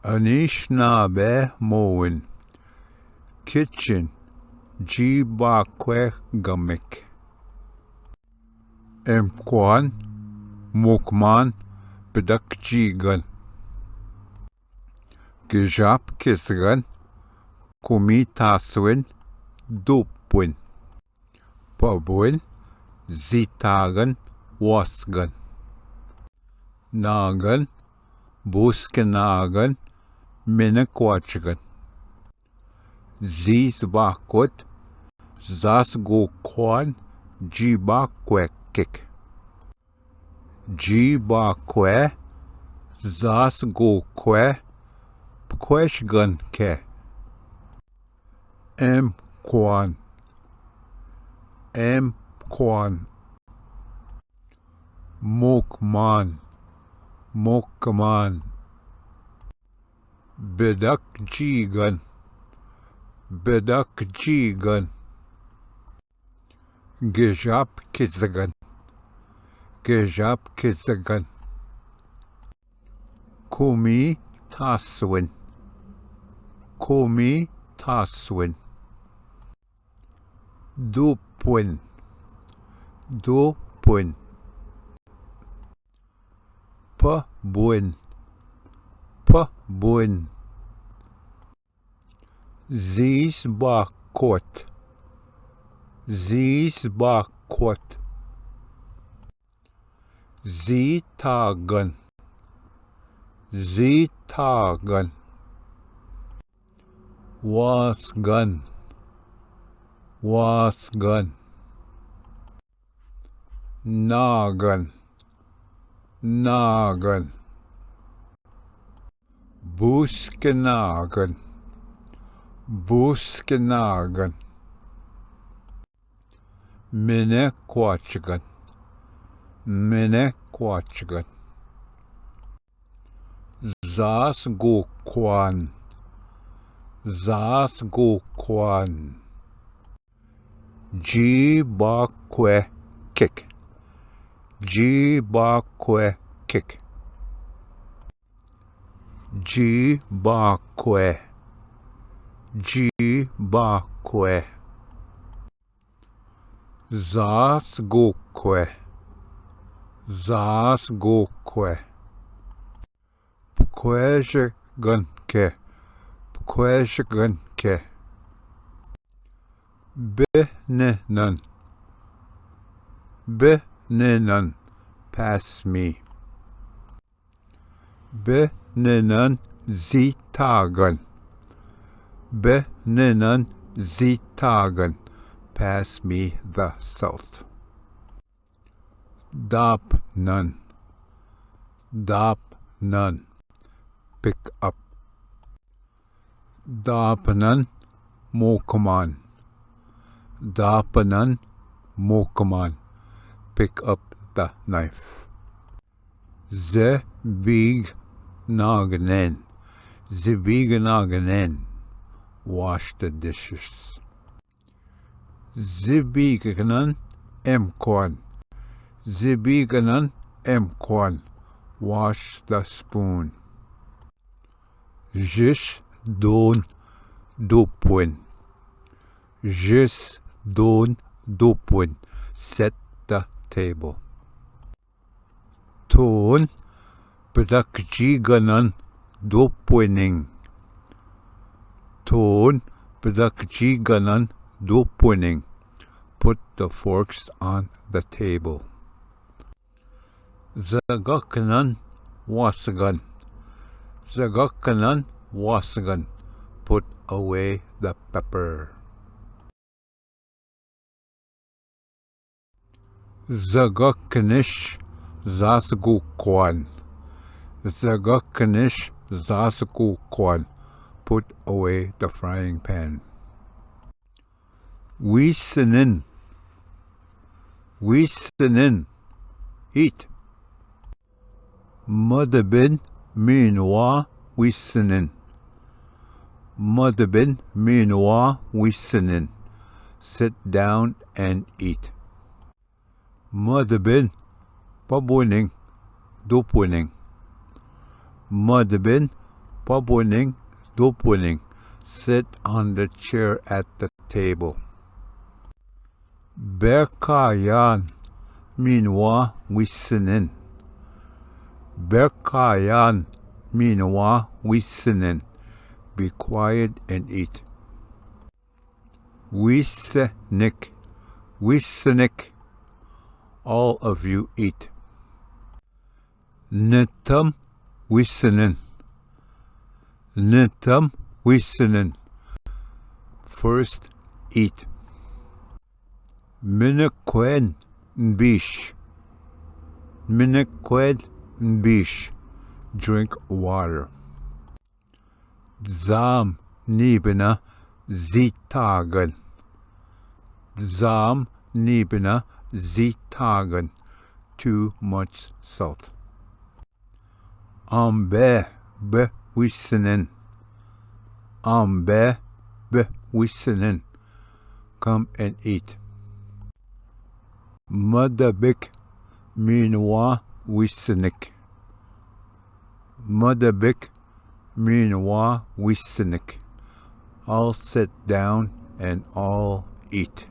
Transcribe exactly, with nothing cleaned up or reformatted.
अनिशनाबे मोविन। Kitchen, जी बाक्वे गमिक। एमक्वान, मोकमान, बिदक जीगन। गिजाप किसगन, कुमी तासविन, दुपविन। पबविन, जीतागन, वासगन। नागन, बुस्क नागन, मिनक वाचगन। जीस बाकोत, जास गोख्वान, जी बाक्वे किक। जी बाक्वे, जास गोख्वे, पख्वेशगन के। एमक्वान, एमक्वान। मोकमान, मोकमान। बिदक जीगन, बिदक जीगन। गिजाप किसगन, गिजाप किसगन। कुमी तासविन, कुमी तासविन। दुपविन, दुपविन। पबविन, पबविन। जीस बाकोत, जीस बाकोत। जीतागन, जीतागन। वासगन, वासगन। नागन, नागन। बुस्क नागन, बुस्क नागन। मिनक वाचगन, मिनक वाचगन। जास गोख्वान, जास गोख्वान। जी बाक्वे किक, जी बाक्वे किक। जी बाक्वे, जी बाक्वे। जास गोख्वे, जास गोख्वे। पख्वेशगन के, पख्वेशगन के। बिननन, बिननन। Pass me. बिननन जीतागन, बिननन जीतागन। Pass me the salt. दापनन, दापनन। Pick up. दापनन मोकमान, दापनन मोकमान। Pick up the knife. ज़बीग नागनेन, ज़बीग नागनेन। Wash the dishes. ज़बीगनन एमक्वान, ज़बीगनन एमक्वान। Wash the spoon. ज़िस दोन दुपविन, ज़िस दोन दुपविन। Set the table. थोन पदक जीगनन दुपविनिंग। थोन पदक जीगनन दुपविनिंग। Put the forks on the table. ज़गकनन वासगन, ज़गकनन वासगन। Put away the pepper. ज़गकनिश ज़ासगु क्वान, ज़गकनिश ज़ासगु क्वान। Put away the frying pan. विसनिन, विसनिन। Eat. मदबिन मीनवा विसनिन। मदबिन मीनवा विसनिन। Sit down and eat. मदबिन पबुनिंग दुपुनिंग। मदबिन Pabwoning, dopwoning. Sit on the chair at the table. Berkayan, meanwhile, wisinin. Berkayan, meanwhile, wisinin. Be quiet and eat. Wisenik, wisenik. All of you eat. Netam wisinin. Netam wisinin. First eat. Minekwen bish. Minekwen bish. Drink water. Zam nibina zitagan. Zam nibina zitagan. Too much salt. Ambe be wisinin. Ambe be wisinin. Come and eat. Madabik minwa wisinik. Madabik minwa wisinik. All sit down and all eat.